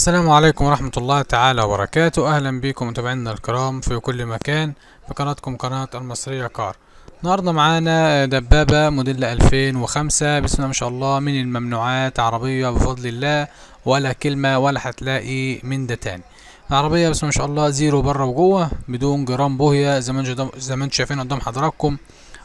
السلام عليكم ورحمة الله تعالى وبركاته. أهلا بكم متابعينا الكرام في كل مكان في قناتكم قناة المصرية كار. النهاردة معانا دبابة موديل 2005، بسم الله ما شاء الله، من الممنوعات، عربية بفضل الله ولا كلمة ولا هتلاقي من ده تاني. العربية بسم الله ما شاء الله زيرو بره وجوه بدون جرام بوهية، زي ما انتم شايفين قدام حضراتكم.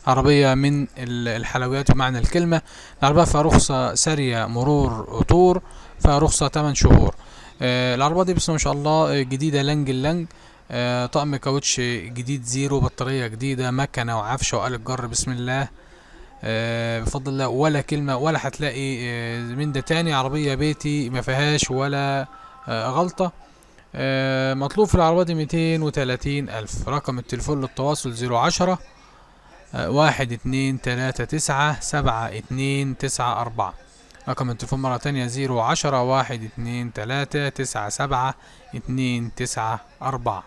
عربية من الحلويات بمعنى الكلمة. العربية فيها رخصة سارية مرور طور، فيها رخصة 8 شهور. العربية دي بسم الله ما شاء الله جديدة لنج اللنج، طقم كاوتش جديد زيرو، بطارية جديدة، مكنة وعفشة وآلة جر بسم الله، بفضل الله ولا كلمة ولا هتلاقي من ده تاني. عربية بيتي ما فيهاش ولا غلطة. مطلوب في العربية دي 230 ألف. رقم التليفون للتواصل 010 1 2 3 9 7 2 9 4. رقم التليفون مرة تانية 010 1 2 3 9 7 2 9 4.